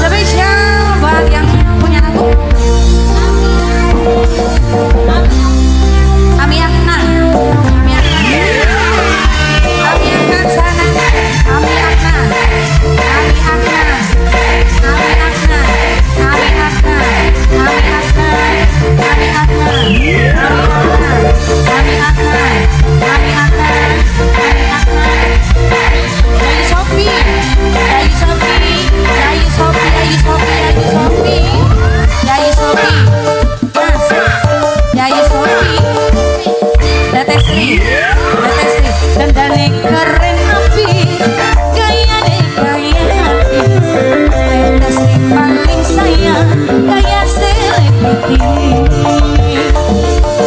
Spesial buat yang punya lagu Amiakna, Amiakna, Amiakna sana, Amiakna, Amiakna, Amiakna, Amiakna, Amiakna, Amiakna, Amiakna, Amiakna, Amiakna, Yayi Sofi, Yayi Sofi, Yayi Sofi, Yayi Sofi, Yayi Sofi, Yayi Sofi, Mas, Yayi Sofi, Teteh Sri, Teteh Sri, dandane keren apik, gayane kaya artis, Teteh Sri paling sayang, kaya selebriti.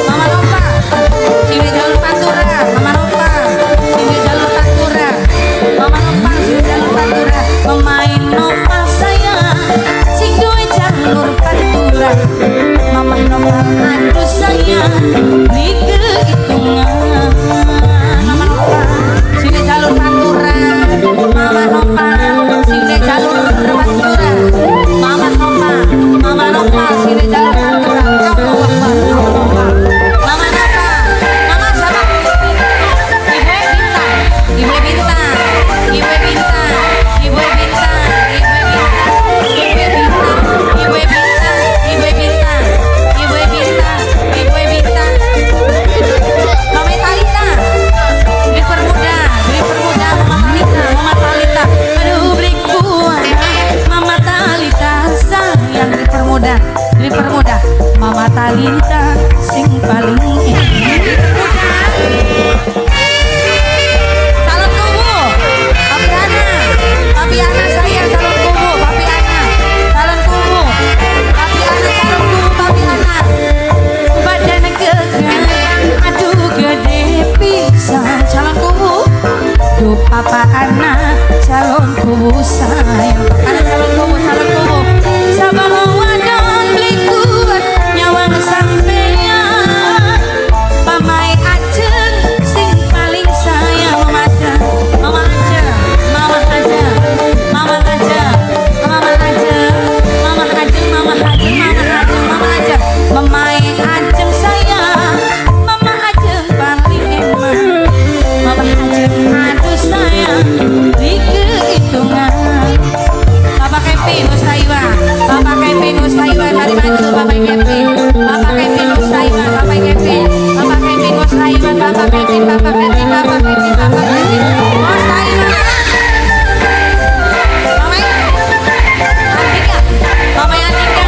Mama Nova, Siwe jalur Pantura, Mama Nova, Siwe jalur Pantura, Mama Nova, Siwe jalur Pantura, pemain Nova sayang, sing duwe jalur Pantura, Mama Nova aduh sayang, beli kehitungan. Mama Nova, Siwe jalur Pantura, Mama Nova, Siwe jalur Pantura, Mama Nova, Mama Nova, Siwe jalur Pantura, Allahu Akbar, Mama Nova. Mama Nova, Mama siapa? Ibu Bintang, Ibu Bintang, Ibu Bintang, Ibu Bintang, Ibu Bintang, Ibu Bintang, Ibu Bintang, Ibu Bintang, Ibu Bintang, Mama Talita, driver muda, Mama Talita, Mama Talita, aduh beli kuat, Mama Talita sayang driver muda, Mama Talita sing paling enak. Driver muda. Calon kubu, Papi Ana, Papi Ana sayang calon kubu, Papi Ana, calon kubu, Papi Ana calon kubu, Papi Ana. Badan kekar, aduh gede pisan calon kubu. Duh Papa Ana calon kubu sayang, Ana calon kubu, calon kubu. Sabar wadon beli kuat nyawang sampeyan. Pamai Ajeng sing paling sayang Mama Ajeng, Mama Ajeng, Mama Ajeng, Mama Ajeng, Mama Ajeng, Mama Ajeng, Mama Ajeng, Mama Ajeng, Mama Ajeng, Mamai Ajeng sayang, Mama Ajeng paling enak, Mama Ajeng aduh sayang, di kehitungan. Bapak Kevin Mustaiwa, Bapak Kevin Mustaiwa, mari maju Bapak Kevin, Bapak Kevin Mustaiwa, Bapak Kevin, Bapak Kevin Mustaiwa, Bapak Kevin, Bapak Kevin, Bapak Kevin, Bapak Kevin Mustaiwa. Mama Andika,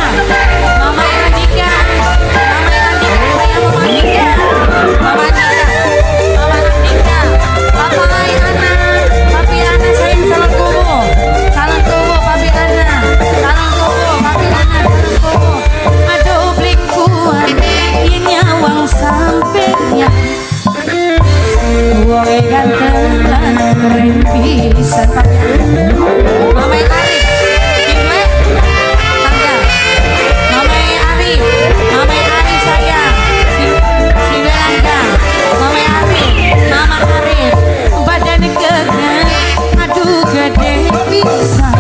Mama Andika, Mama Andika, Mama Andika, saya Mama Andika, Mama Andika, Mama Andika, Papa Ana, Papi Ana sayang calon kubu, calon kubu Papi Ana, calon kubu Papi Ana, calon kubu. Aduh beli kuat, yen nyawang sampeyan. Wonge ganteng lan keren pisan Papi Ana. Mama Arif, Ibu Tangga. Mama Arif, Mama Arif sayang, si si Belanda. Mama Arif, Mama Arif, badan keren, aduh gede pisan.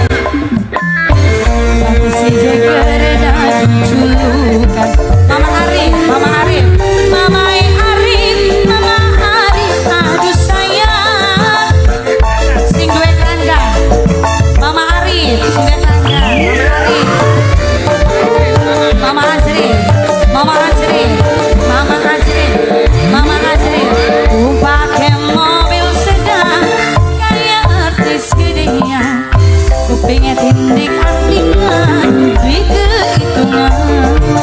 Si jeger julukan. Mama Arif, Mama Arif, Mama Arif, Mama Arif, aduh sayang. Sing duwe kandang. Mama Arif, sing duwe kandang. Mama Arif. Mama Azri, Mama Azri, Mama Azri, Mama Azri. Pakai mobil sedang kayak artis gedean. Kupingnya tindik antingan, di kehitungan.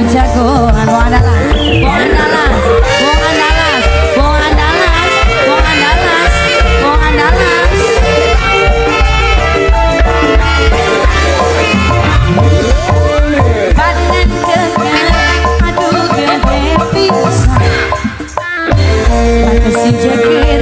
Jagoan wong Andalas, wong Andalas, wong Andalas, wong Andalas, wong Andalas, wong Andalas. Badan keker, aduh gede pisan. Pantes si jeger.